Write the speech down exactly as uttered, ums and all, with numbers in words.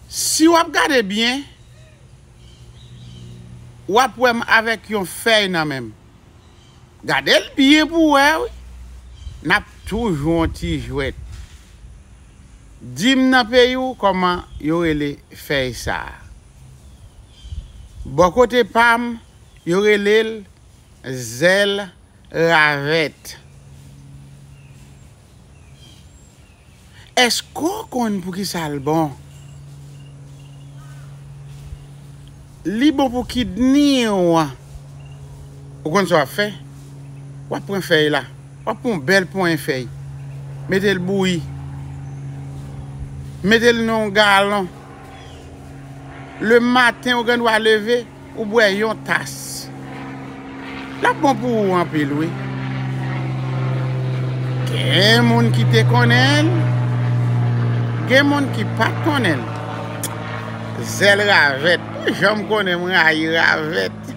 Si w ap gade byen, w ap wè m avèk yon fèy nan men m. Gade l byen pou w wè, wi. N ap tou jwe yon ti jwèt. Di m nan peyi w kòman yo rele fèy sa a. Bò kote pa m, yo rele l zèl ravèt. Èske w konn poukisa l bon? Li bon pou kidni w. Ou konn sa w ap fè? W ap pran fèy la. W ap pran yon bèl ponyen fèy. Mete l bouyi. Mete l nan yon galon. Le maten, ou gen dwa leve, ou bwè yon tas. L ap bon pou ou anpil, wi. Gen moun ki te konnen l, gen moun ki pa t konnen l. Zèl ravèt. Ou janm konnen m rayi ravèt.